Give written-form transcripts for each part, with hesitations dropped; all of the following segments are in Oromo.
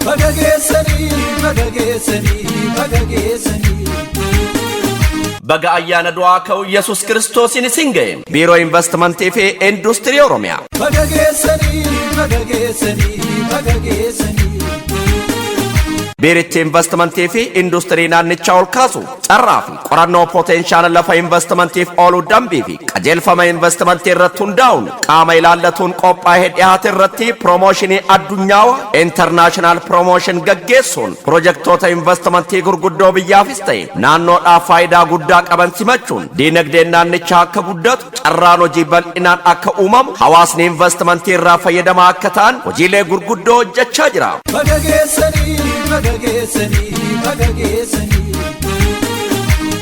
Baga geessanii, baga geessanii, baga geessanii. Baga ayyaana du'aa ka'uu Yesus Kiristoosiin isin ga'e. Biiroo Investimentii fi Industirii Oromiyaa. Baga geessanii, baga geessanii, baga geessanii. Biirichi investimentii fi industirii naannichaa ol kaasu, carraa fi qorannoo potenshaala lafa investimentiif ooluu dambii fi qajeelfama investimentii irratti hundaa'uun qaama ilaallatuun qophaa'ee dhiyaate irratti piroomooshinii addunyaawaa, international promotion, gaggeessuun pirojektoota investimentii gurguddoo biyyaafis ta'e naannoodhaaf faayidaa guddaa qaban simachuun diinagdeen naannichaa akka guddatu, carraan hojii bal'inaan akka uumamu, hawaasni investimentii irraa fayyadamaa akka ta'an hojiilee gurguddoo hojjechaa jira. Baga geessanii, baga geessanii, baga geessanii.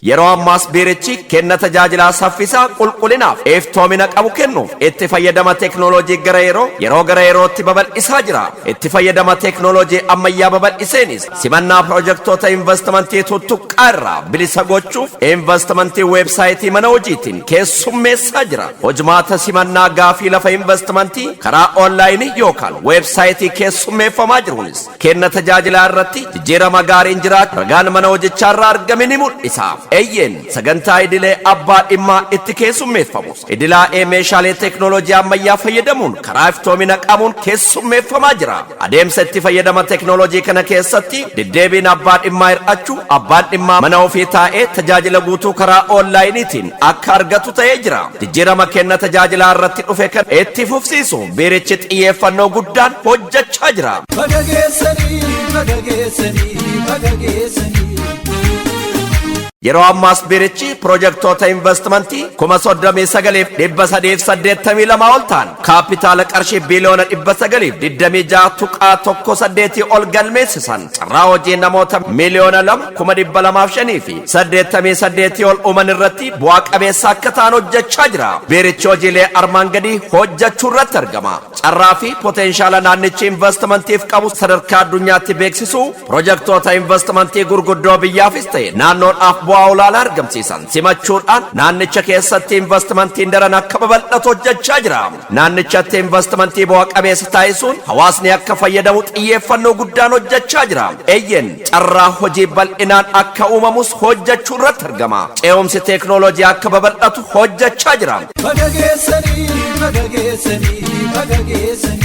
Yeroo ammaas biirichi kenna tajaajilaa saffisaa, qulqullinaaf iftoomina qabu kennuuf itti fayyadama teeknooloojii gara yeroo yeroo gara yerootti babal'isaa jira. Itti fayyadama teeknooloojii ammayyaa babal'iseenis simannaa pirojektoota investimentii tuttuqqaa irraa bilisa gochuuf investimentii weebsaayitii mana hojiitiin keessummeessaa jira. Hojmaata simannaa gaafii lafa investimentii karaa oonlaayinii yookaan weebsaayitii keessummeeffamaa jiruunis kenna tajaajilaa irratti jijjiirama gaariin jiraatu ragaan mana hojichaa irraa argame ni mul'isa. Eeyyeen, sagantaa idilee abbaa dhimmaa itti keessummeeffamus idilaa'ee meeshaalee teeknooloojii ammayyaa fayyadamuun karaa iftoomina qabuun keessummeeffamaa jira. Adeemsa itti fayyadama teeknooloojii kana keessatti deddeebiin abbaa dhimmaa hir'achuu, abbaan dhimmaa mana ofii taa'ee tajaajila guutuu karaa oonlaayiniitiin akka argatu ta'ee jira. Jijjiirama kenna tajaajilaa irratti dhufe kan itti fufsiisu biirichi xiyyeeffannoo guddaan hojjechaa jira. Baga geessanii, baga geessanii, baga geessanii. Yeroo ammaas biirichi pirojektoota investimentii 39,382 ol ta'an kaapitaala qarshii biiliyoona 926.18 ol galmeessisan, carraa hojii namoota 2,205,088 ol uuman irratti bu'aa qabeessa akka ta'an hojjechaa jira. Biirichi hojiilee armaan gadii hojjechuu irratti argama. Carraa fi potenshaala naannichi investimentiif qabu sadarkaa addunyaatti beeksisuu, pirojektoota investimentii gurguddoo biyyaafis ta'e naannoodhaaf bu'aa olaanaa argamsiisan simachuudhaan naannicha keessatti investimentiin daran akka babal'atu hojjechaa jira. Naannichatti investimentii bu'aa qabeessa taasisuun hawaasni akka fayyadamu xiyyeeffannoo guddaan hojjechaa jira. Eeyyen, carraa hojii bal'inaan akka uumamus hojjechuu irratti argama. Ce'umsi teeknooloojii akka babal'atu hojjechaa jira. Baga geessanii, baga geessanii, baga geessanii.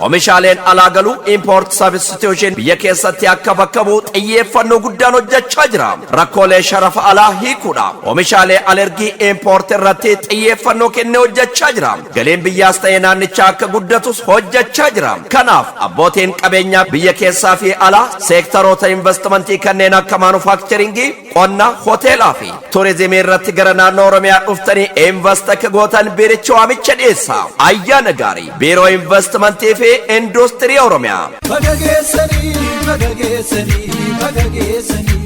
Oomishaaleen alaa galuu, import substitution, biyya keessatti akka bakka bu'u xiyyeeffannoo guddaan hojjechaa jira. Rakkoolee sharafa alaa hiikuudha. Oomishaalee alergii, import, irratti xiyyeeffannoo kennee hojjechaa jira. Galiin biyyaas ta'ee naannichaa akka guddatus hojjechaa jira. Kanaaf abbootiin qabeenyaa biyya keessaa fi alaa seektaroota investimentii kanneen akka maanufaakcharingii, qonna, hoteelaa fi turizimii irratti gara naannoo Oromiyaa dhuftanii invest akka gootan biirichi waamicha dhiyeessa. Ayyaana gaarii! Biiroo Investimentii fi Industirii Oromiyaa. Baga geessanii, baga geessanii, baga geessanii.